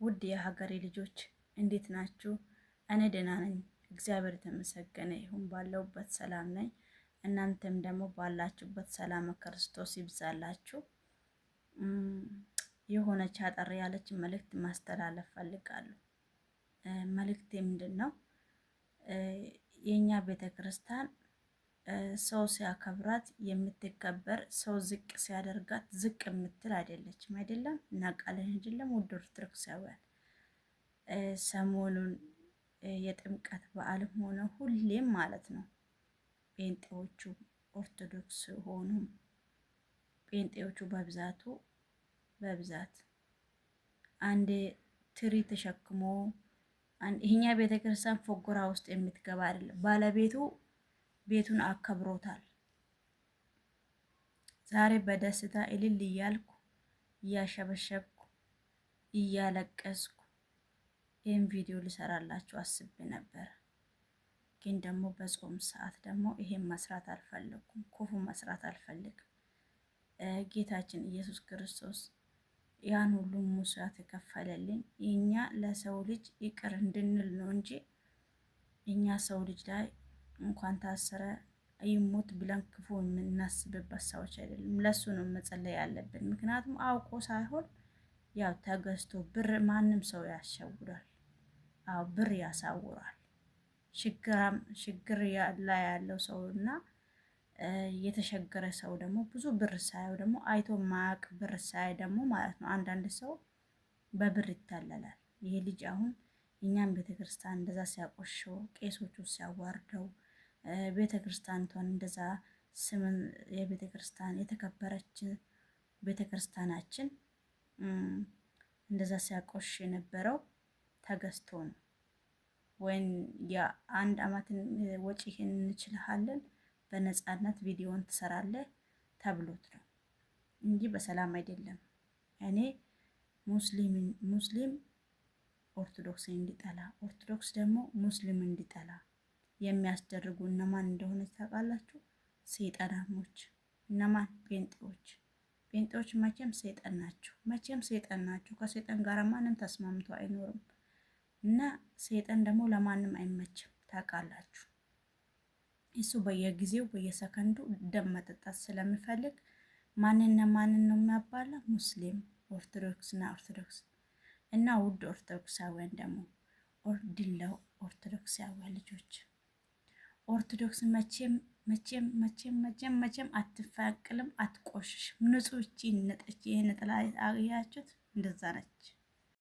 ውድ የሀገሬ ልጆች እንዴት ናችሁ? እኔ ደህና ነኝ፣ እግዚአብሔር የተመሰገነ ይሁን። ባለሁበት ሰላም ነኝ። እናንተም ደግሞ ባላችሁበት ሰላም ክርስቶስ ይብዛላችሁ። የሆነች አጠር ያለች መልእክት ማስተላለፍ ፈልጋለሁ። መልእክቴ ምንድን ነው? የእኛ ቤተ ክርስቲያን ሰው ሲያከብራት የምትከበር፣ ሰው ዝቅ ሲያደርጋት ዝቅ የምትል አይደለችም። አይደለም፣ እናውቃለን፣ አይደለም? ውድ ኦርቶዶክሳውያን፣ ሰሞኑን የጥምቀት በዓልም ሆነ ሁሌም ማለት ነው፣ ጴንጤዎቹ ኦርቶዶክስ ሆኑ፣ ጴንጤዎቹ በብዛቱ በብዛት አንድ ትሪ ተሸክሞ ይሄኛ ቤተ ክርስቲያን ፎጎራ ውስጥ የምትገባ አይደለም። ባለቤቱ ቤቱን አከብሮታል። ዛሬ በደስታ እልል እያልኩ፣ እያሸበሸብኩ፣ እያለቀስኩ ይህን ቪዲዮ ልሰራላችሁ አስቤ ነበር። ግን ደግሞ በጾም ሰዓት ደግሞ ይሄን መስራት አልፈለኩም። ክፉ መስራት አልፈልግም። ጌታችን ኢየሱስ ክርስቶስ ያን ሁሉ መስዋዕት የከፈለልን እኛ ለሰው ልጅ ይቅር እንድንል ነው እንጂ እኛ ሰው ልጅ ላይ እንኳን ታሰረ ይሞት ብለን ክፉ የምናስብበት ሰዎች አይደለም። ለሱ ነው መጸለይ ያለብን። ምክንያቱም አውቆ ሳይሆን ያው ተገዝቶ፣ ብር ማንም ሰው ያሸውዳል። አዎ፣ ብር ያሳውራል። ችግር ላይ ያለው ሰው እና የተሸገረ ሰው ደግሞ ብዙ ብር ሳየው ደግሞ፣ አይቶ ማያቅ ብር ሳይ ደግሞ ማለት ነው፣ አንዳንድ ሰው በብር ይታለላል። ይሄ ልጅ አሁን እኛም ቤተክርስቲያን እንደዛ ሲያቆሸው፣ ቄሶቹ ሲያዋርደው፣ ቤተክርስቲያንቷን እንደዛ ስምን የቤተክርስቲያን የተከበረች ቤተክርስቲያናችን እንደዛ ሲያቆሽ የነበረው ተገዝቶ ነው። ወይም የአንድ አመትን ወጪ ይሄን እንችልሃለን፣ በነፃነት ቪዲዮን ትሰራለህ ተብሎት ነው እንጂ በሰላም አይደለም። እኔ ሙስሊም ኦርቶዶክስን እንዲጠላ፣ ኦርቶዶክስ ደግሞ ሙስሊም እንዲጠላ የሚያስደርጉ እነማን እንደሆነ ታውቃላችሁ? ሰይጣናሞች። እነማን? ጴንጤዎች። ጴንጤዎች መቼም ሰይጣን ናቸው። መቼም ሰይጣን ናቸው። ከሰይጣን ጋር ማንም ተስማምቶ አይኖርም። እና ሰይጣን ደግሞ ለማንም አይመችም፣ ታውቃላችሁ። እሱ በየጊዜው በየሰከንዱ ደም መጠጣት ስለሚፈልግ ማንና ማንን ነው የሚያባላ? ሙስሊም፣ ኦርቶዶክስና ኦርቶዶክስ። እና ውድ ኦርቶዶክሳውያን ደግሞ፣ ኦርዲላው ኦርቶዶክሳውያን ልጆች፣ ኦርቶዶክስ መቼም መቼም መቼም መቼም መቼም አትፈቅልም፣ አትቆሽሽም። ንጹህ እቺ ነጠች፣ ይሄ ነጠላ አያችሁት? እንደዛ ነች።